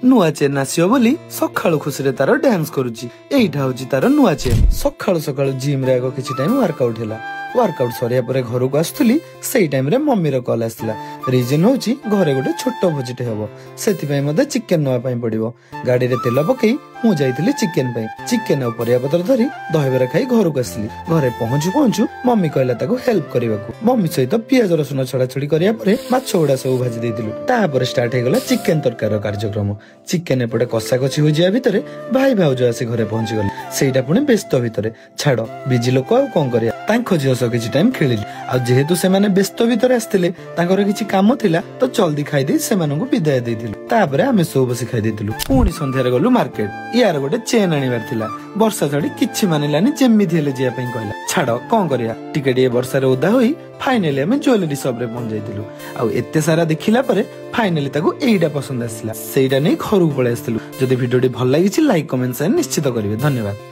ନୂଆ ଚେନ୍ ଆସିବ ବୋଲି ସକାଳୁ ଖୁସିରେ ତାର ଡ୍ୟାନ୍ସ କରୁଛି। ଏଇଟା ହଉଛି ତାର ନୂଆ ଚେନ୍। ସକାଳୁ ସକାଳୁ ଜିମ୍ ରେ ଆଗ କିଛି ଟାଇମ ୱାର୍କଆଉଟ ହେଲା। ୱାର୍କଆଉଟ ସରିବା ପରେ ଘରକୁ ଆସୁଥିଲି, ସେଇ ଟାଇମରେ ମମିର କଲ୍ ଆସିଥିଲା। ରିଜନ ହଉଛି ଘରେ ଗୋଟେ ଛୋଟ ଭୋଜିଟେ ହବ, ସେଥିପାଇଁ ମତେ ଚିକେନ ନବା ପାଇଁ ପଡିବ। ଗାଡିରେ ତେଲ ପକେଇ ମୁଁ ଯାଇଥିଲି ଚିକେନ ପାଇଁ। ଚିକେନ ଆଉ ପରିବା ପତ୍ର ଧରି ଦହିବରା ଖାଇ ଘରକୁ ଆସିଲି। ଘରେ ପହଞ୍ଚୁ ପହଞ୍ଚୁ ମମି କହିଲା ତାକୁ ହେଲ୍ପ କରିବାକୁ। ମମି ସହିତ ପିଆଜ ରସୁଣ ଛଡାଛଡି କରିବା ପରେ ମାଛ ଗୁଡା ସବୁ ଭାଜି ଦେଇଥିଲୁ। ତାପରେ ଷ୍ଟାର୍ଟ ହେଇଗଲା ଚିକେନ ତରକାରୀର କାର୍ଯ୍ୟକ୍ରମ। ଚିକେନ ଏପଟେ କଷାକଷି ହୋଇଯିବା ଭିତରେ ଭାଇ ଭାଉଜ ଆସି ଘରେ ପହଞ୍ଚିଗଲେ। ସେଇଟା ପୁଣି ବ୍ୟସ୍ତ ଭିତରେ। ଛାଡ, ବିଜି ଲୋକ ଆଉ କଣ କରିବା। ତାଙ୍କ ଝିଅ ସହ କିଛି ଟାଇମ ଖେଳିଲି। ଆଉ ଯେହେତୁ ସେମାନେ ବ୍ୟସ୍ତ ଭିତରେ ଆସିଥିଲେ, ତାଙ୍କର କିଛି କାମ ଥିଲା, ତ ଜଲ୍ଦି ଖାଇଦେଇ ସେମାନଙ୍କୁ ବିଦାୟ ଦେଇଥିଲୁ। ତାପରେ ଆମେ ସବୁ ବସି ଖାଇ ଦେଇଥିଲୁ। ପୁଣି ସନ୍ଧ୍ୟାରେ ଗଲୁ ମାର୍କେଟ। ୟାର ଗୋଟେ ଚେନ୍ ଆଣିବାର ଥିଲା। ବର୍ଷା ଛାଡି କିଛି ମାନିଲାନି, ଯେମିତି ହେଲେ ଯିବା ପାଇଁ କହିଲା। ଛାଡ, କଣ କରିବା, ଟିକେ ଟିକେ ବର୍ଷାରେ ଓଦା ହୋଇ ଫାଇନାଲି ଆମେ ଜୁଏଲାରୀ ସପ ରେ ପହଞ୍ଚି ଯାଇଥିଲୁ। ଆଉ ଏତେ ସାରା ଦେଖିଲା ପରେ ଫାଇନାଲି ତାକୁ ଏଇଟା ପସନ୍ଦ ଆସିଲା, ସେଇଟା ନେଇ ଘରକୁ ପଳେଇ ଆସିଥିଲୁ। ଯଦି ଭିଡିଓଟି ଭଲ ଲାଗିଛି, ଲାଇକ୍, କମେଣ୍ଟ, ସେୟାର ନିଶ୍ଚିତ କରିବେ। ଧନ୍ୟବାଦ।